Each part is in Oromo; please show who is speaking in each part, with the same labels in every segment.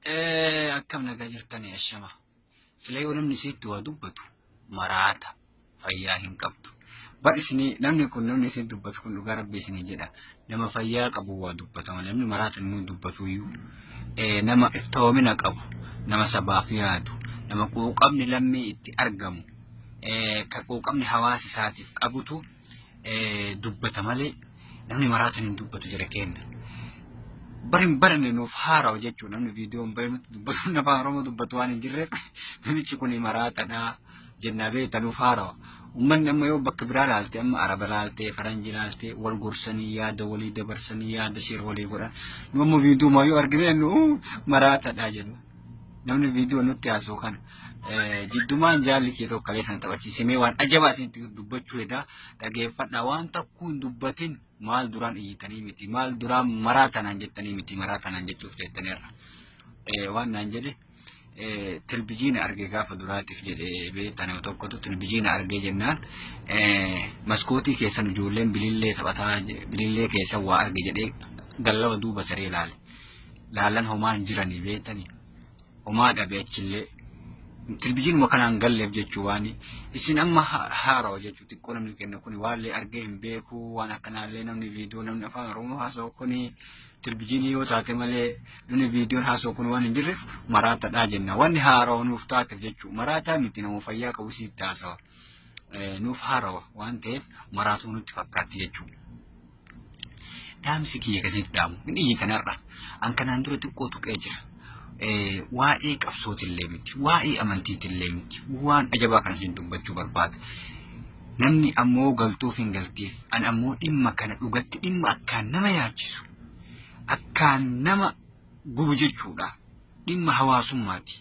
Speaker 1: Akkam nagaa jirtanii ashama. Sila yoo namni isitti waa dubbatu maraata fayyaa hin qabdu. Bar isinii namni kun namni isin dubbatu kun dhugaa rabbi isinii jedha. Nama fayyaa qabu waa dubbata malee namni maraata inni dubbatu iyyuu nama iftoomina qabu, nama sabaaf yaadu, nama quuqamni lammii itti argamu, ka quuqamni hawaasa isaatiif qabutu dubbata malee namni maraatan hin dubbatu jira kenna. Bar hin baranne nuuf haarawa jechuun namni viidiyoo hin baranne dubbatu afaan Oromoo dubbatu waan hin jirreef namichi kun maraatadha jennaa beekta nuuf haarawa. Uummanni amma yoo bakka biraa laalte amma Araba laalte Faranjii laalte wal gorsanii yaada walii dabarsanii yaada share walii godhan. Nu ammoo viidiyoo yoo argine nu maraatadha jenna. Namni viidiyoo nutti haasa'u kana jiddumaan jaalli kee tokko kalee sana taphachiisimee waan ajabaa isinitti dubbachuu edaa dhageeffadha waan takkuu hin dubbatin maal duraan iyyitanii miti maal duraan maraa tanaan jettanii miti maraa tanaan jechuuf jettaniirra. Waan naan jedhe telbijiina arge gaafa duraatiif jedhe beektaa nama tokkotu telbijiina argee jennaan maskootii keessan ijoolleen bilillee taphataa bilillee keessan waa arge jedhee gallawa duuba taree ilaale. Laalan homaa hin jiranii beektanii homaa dhabe achillee telbijiinuma kanaan galleef jechuu waan isin amma haarawa jechuu xiqqoo namni kenna kun waallee argee hin beeku waan akkanaallee namni viidiyoo namni afaan Oromoo haasa'u kuni telbijiinii yoo taate malee namni viidiyoon haasa'u kun waan hin jirreef maraatadhaa jenna. Wanni haarawa nuuf taateef jechuu maraataa miti nama fayyaa qabu sitti haasawa. Nuuf haarawa waan ta'eef maraatuu nutti fakkaatti jechuudha. Dhaamsi kiyya akkasitti dhaamu hin iyyitanarra. An kanaan dura xiqqoo tuqee jira. Waa'ee qabsootillee miti, waa'ee amantiitillee miti, waan ajabaa kana isin dubbachuu barbaada. Namni ammoo galtuuf hin galtiif, an ammoo dhimma kana dhugatti dhimma akkaan nama yaachisu, akkaan nama gubu jechuudha. Dhimma hawaasummaati.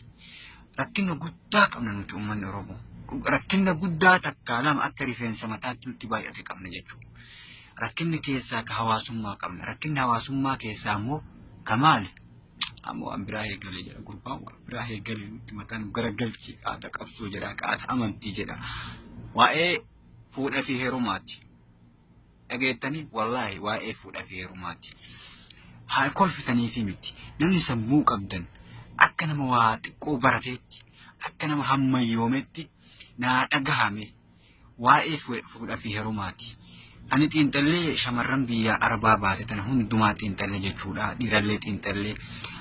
Speaker 1: Rakkina guddaa qabna nuti uummanni Oromoo. Rakkina guddaa takkaa lama akka rifeensa mataatti nutti baay'ate qabna jechuudha. Rakkinni keessaa ka hawaasummaa qabna. Rakkinni hawaasummaa keessaa immoo ka maali? Amma waan biraa eegalee jedha gurbaan waan biraa eegalee nutti mataan garagalchi qaata qabsoo jedha qaata amantii jedha. Waa'ee fuudha fi heerumaati. Dhageettanii wallaahi waa'ee fuudha fi heerumaati. Haa kolfitanii fi miti. Namni sammuu qabdan akka nama waa xiqqoo barateetti akka nama hammayyoometti naa dhagahame waa'ee fuudha fi heerumaati. Ani xiinxallee shamarran biyya Arabaa baate tana hundumaa xiinxallee jechuudha. Dhiirallee xiinxallee.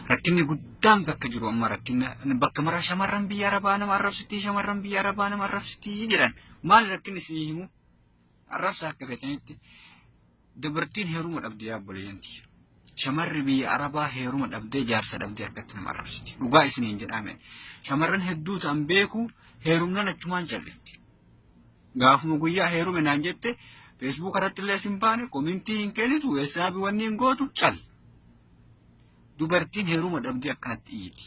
Speaker 1: Rakkinni guddaan bakka jiru amma rakkinna bakka mara shamarran biyya Arabaa nama arrabsitii shamarran biyya Arabaa nama arrabsitii jedhan. Maal rakkinni isinii himu? Arrabsa akka feetanitti dubartiin heeruma dhabde yaa obboleeyyanti. Shamarri biyya Arabaa heeruma dhabdee jaarsa dhabdee akkatti nama arrabsiti. Dhugaa isiniin jedhame. Shamarran hedduu ta'an beeku heerumnaan achumaan callifti. Gaafuma guyyaa heerume naan jette Facebook irratti illee sin baane komintii hin kennitu weessaabi wanni hin gootu cal. Dubartiin heeruma dhabdee akkanatti iyyiti.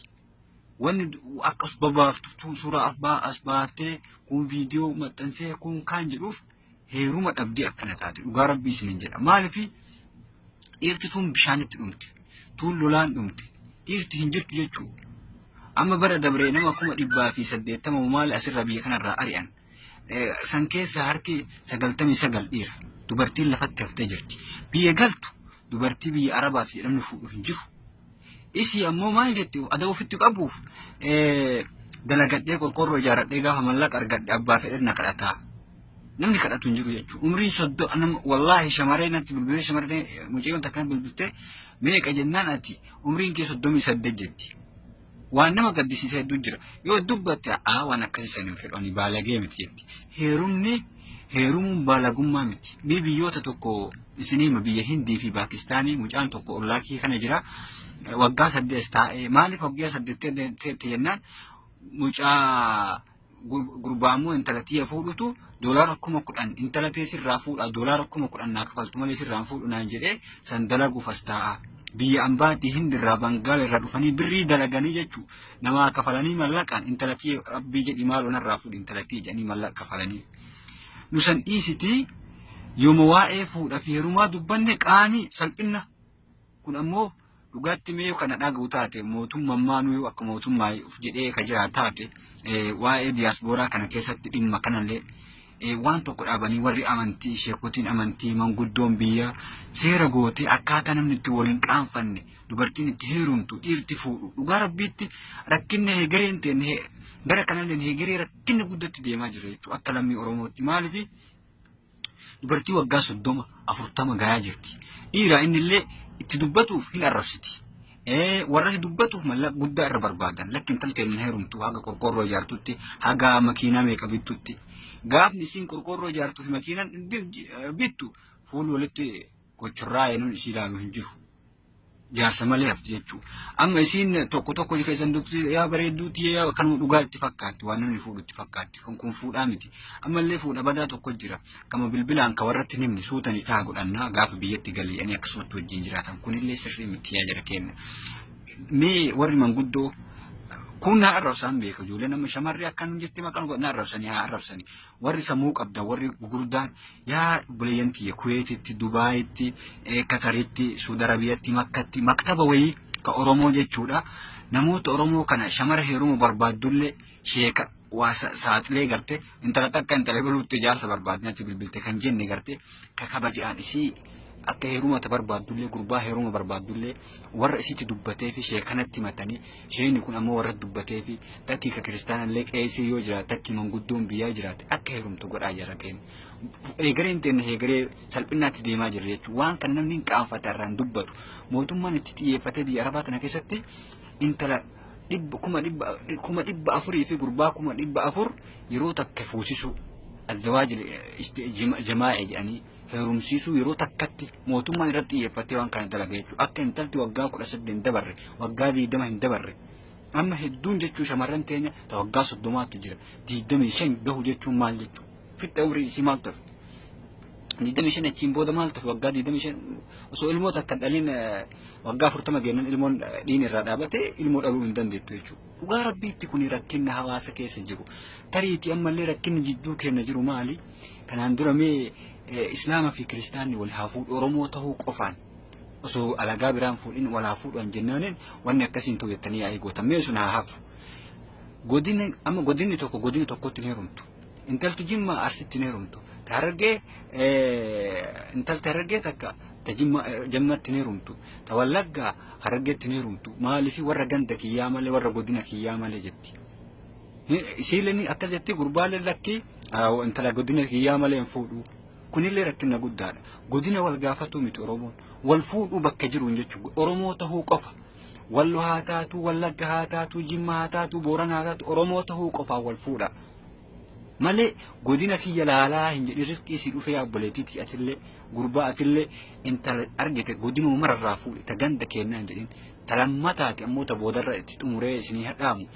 Speaker 1: Wanni akkas babaaftu suuraa as baaftee kun viidiyoo maxxansee kun kaan jedhuuf heeruma dhabdee akkana taate dhugaa rabbii isiniin jedha. Maaliif dhiirti tun bishaanitti dhumte tun lolaan dhumte dhiirti hin jirtu jechuudha. Amma bara dabree nama 180,000 maali asirra biyya kanarraa ari'an. San keessa harki 99 dhiira. Dubartiin lafatti haftee jirti. Biyya galtu dubartii biyya Arabaati jedhamni fuudhu hin jiru. Isii ammoo maal jetti adaba ofitti qabuuf dalagadhee qorqorroo ijaaradhee gaafa mallaqa argadhe abbaa fedhan na kadhataa. Namni kadhatu hin jiru jechuudha. Umriin soddoma wallaahi shamarree natti bilbilee shamarree mucayyoon takka bilbiltee meeqa jennaan ati umriin kee 38 jetti. Waan nama gaddisiisa hedduu jira. Yoo dubbatte aa waan akkasii san hin fedhu ani baalagee miti jetti. Heerumni heerumuun baalagummaa miti. Mee biyyoota tokko isinii hima biyya Hindii fi Paakistaanii mucaan tokko ollaa kee kana jira. Waggaa 8 taa'ee maaliif waggaa 8 teette jennaan mucaa gurbaa immoo intala tiyya fuudhutu doolaara 10,000 intala tee sirraa fuudha doolaara 10,000 naa kafaltu malee sirraa hin fuudhu naan jedhee san dalaguuf as taa'a. Biyya ambaatii Hindirraa Bangaal irraa dhufanii birrii dalaganii jechuu namaa kafalanii mallaqaan intala tiyya rabbii jedhi maaloo narraa fuudhi intala tiyya jedhanii mallaqa kafalanii. Nu san dhiisitii yooma waa'ee fuudha fi heerumaa dubbanne qaanii salphinna. Kun ammoo dhugaatti mee kana dhaga'u taate mootummaan maanuu akka mootummaa of jedhee ka jira taate waa'ee diyaaspooraa kana keessatti dhimma kanallee waan tokko dhaabanii warri amantii sheekotiin amantii manguddoon biyyaa seera gootee akkaataa namni itti waliin qaanfanne Dubartiin itti heerumtu, dhiirti fuudhu. Dhugaa Rabbiitti rakkinni hegereen ta'e gara kanallee hegeree rakkinni guddatti deemaa jira jechuudha. Akka lammii Oromootti maaliif dubartii waggaa 30 40 gahaa jirti. Dhiira innillee itti dubbatuuf hin arrabsiti. Warra dubbatuuf mallaqa guddaa irra barbaadan. Lakki intalti hin heerumtu haga qorqoorroo ijaartutti, haga makiinaa meeqa bittutti. Gaafni isiin qorqoorroo ijaartuu fi makiinaan bittu fuulli walitti gochorraa eenyuun isii ilaalu hin jiru. Jaarsa malee hafti jechuudha. Amma isiin tokko tokko keessan dubbi yaa bareedduuti yaa kanuma dhugaa itti fakkaatti, waan namni fuudhu itti fakkaatti. Kun fuudhaa miti. Ammallee fuudha badaa tokko jira. Kama bilbilaan ka warratti himni suutanii kaa godhannaa gaafa biyyatti galanii akkasumatti wajjin jiraatan. Kunillee sirrii miti yaa jara kenna. Mee warri manguddoo kun haa arrabsan beeka ijoollee nama shamarree akkan jettee maqaan na arrabsanii haa arrabsanii. Warri sammuu qabda warri gurguddaan yaa obboleeyyan tiyya Kuweetitti, Dubaayitti, Kataritti, Suudi Arabiyaatti, Makkatti maktaba wayii ka Oromoo jechuudha. Namoota Oromoo kana shamara heeruma barbaaddullee sheeka waa saaxilee garte intala takka intala biluutti ijaarsa barbaadne bilbilte kan jenne garte ka kabajaan isii akka heeruma ta barbaaddullee gurbaa heeruma barbaaddullee warra isitti dubbatee fi sheekanatti himatanii sheekni kun ammoo warra dubbatee fi takkii ka kiristaanallee qeesii yoo jiraate takkii manguddoon biyyaa jiraate akka heerumtu godhaa jira keenya. Eegareen teenne eegaree salphinaatti deemaa jirra jechuudha. Waan kan namni hin qaanfate irraan dubbatu mootummaan itti xiyyeeffatee biyya Arabaa tana keessatti intala 400,000 fi gurbaa 400,000 yeroo takka fuusisu azzawaaj jamaa'e jedhanii heerumsiisuu yeroo takkatti mootummaan irratti xiyyeeffatee waan kana dalaga jechuudha. Akka intalti waggaa 18 hin dabarre, waggaa 20 hin dabarre. Amma hedduun jechuu shamarran teenya ta waggaa 30tu jira. 25 gahu jechuun maal jechuudha? Fixa umrii isii maal ta'e? 25 achiin booda maal ta'e? Waggaa 25 osoo ilmoo takka dhalin waggaa 40 geennan ilmoon dhiin irraa dhaabate ilmoo dhaluu hin dandeettu jechuudha. Dhugaa Rabbiitti kun rakkinna hawaasa keessa jiru. Tariitii ammallee rakkinni jidduu keenya jiru maali? Kanaan dura mee Islaama fi Kiristaanni wal haa fuudhu Oromoo ta'uu qofaan osoo alagaa biraan fuudhin wal haa fuudhan jennaaniin wanni akkasiin ta'u jettanii yaa'ii gootan mee sun haa hafu. Godinni amma godinni tokko godina tokkotti hin heerumtu. Intalti Jimmaa Arsitti hin heerumtu. Ta Harargee intalti Harargee takka ta Jimmatti hin heerumtu. Ta Wallaggaa Harargeetti hin heerumtu. Maaliif warra ganda kiyyaa malee warra godina kiyyaa malee jetti. Isiileen akkas jetti gurbaaleen lakkii intala godina kiyyaa malee hin fuudhu. Kunillee rakkina guddaadha. Godina wal gaafatuu miti Oromoon. Wal fuudhuu bakka jiruun jechuudha. Oromoo ta'uu qofa. Wallo haa taatu, Wallagga haa taatu, Jimma haa taatu, Boorana haa taatu, Oromoo ta'uu qofaan wal fuudha. Malee godina kiyya laalaa hin jedhin riskii si dhufee obboleettiitii atillee gurbaa atillee intala argite godinuma mararraa fuudhe ta ganda kennaa hin jedhin. Ta lammataati ammoo ta boodarra itti xumuree isinii hadhaamu.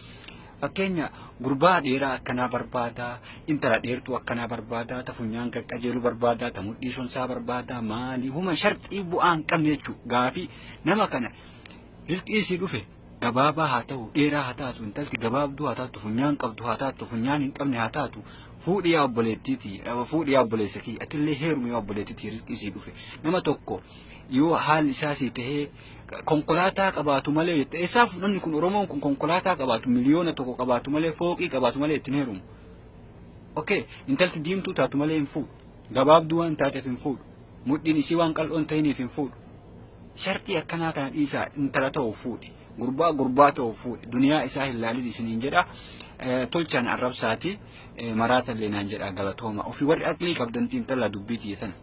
Speaker 1: Fakkeenya gurbaa dheeraa akkanaa barbaadaa, intala dheertuu akkanaa barbaadaa, ta funyaan qaqqajeelu barbaadaa, ta mudhii sonsaa barbaadaa, maali huma sharxii bu'aa hin qabne jechuudha. Gaafii nama kana riskii isii dhufe gabaabaa haa ta'u, dheeraa haa taatu, intalti gabaabduu haa taatu, funyaan qabdu haa taatu, funyaan hin qabne haa taatu, fuudhi yaa obboleettiitii, fuudhi yaa obboleessa kiyya, atillee heerumi yaa obboleettiitii riskii isii dhufe. Nama tokko yoo haalli isaa sii tahee konkolaataa qabaatu malee jette eessaaf namni kun Oromoon kun konkolaataa qabaatu 1,000,000 qabaatu malee fooqii qabaatu malee ittiin heerumu. Okay, intalti diimtuu taatu malee hin fuudhu. Gabaabduu waan taateef hin fuudhu. Mudhiin isii waan qal'oon ta'iniif hin fuudhu. Sharxii akkanaa kana dhiisaa intala ta'u fuudhi. Gurbaa gurbaa ta'u fuudhi. Duniyaa isaa hin laalin isiniin jedha. Tolchaan arrabsaati maraata illee naan jedha galatooma. Ofii warri aqlii qabdan xiinxalaa dubbii tiyya tana.